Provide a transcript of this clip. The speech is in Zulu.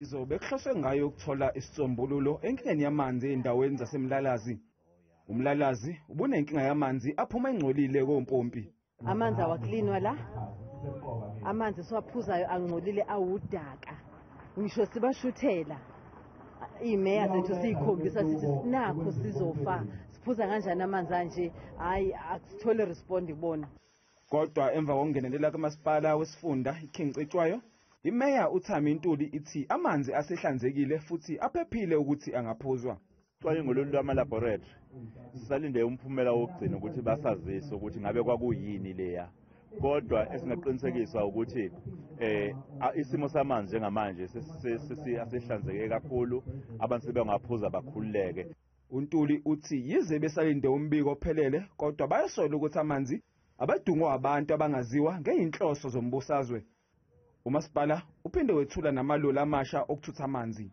Izobe kuhloswe ngayo ukuthola isisombululo enkingeni yamanzi ey'ndaweni zaseMlalazi. Umlalazi ubunenkinga yamanzi aphuma engcolile kompompi. Amanzi awaklinwa la, amanzi esiwaphuzayo angcolile, awudaka. Ngisho sibashuthela iy'meya zethu, siyikhombisa, sithi nakho sizofa, siphuza kanjani amanzi anje? Hhayi, akusitholi respond kubona. Kodwa emva kokungenelela kamasipala wesifunda iKing Cetshwayo, imeya uThami Ntuli ithi amanzi asehlanzekile futhi aphephile ukuthi angaphuzwa. Ucwaningo lolu lwama-laboratory, sisalinde umphumela wokugcina ukuthi basazise ukuthi ngabe kwakuyini leya, kodwa esingaqinisekisa ukuthi isimo samanzi njengamanje asehlanzeke kakhulu, abantu sebengaphuza bakhululeke. UNtuli uthi yize besalinde umbiko ophelele, kodwa bayasola ukuthi amanzi abadungwa abantu abangaziwa ngeyinhloso zombusazwe. Umasipala uphinde wethula namaloli amasha okuthutha amanzi.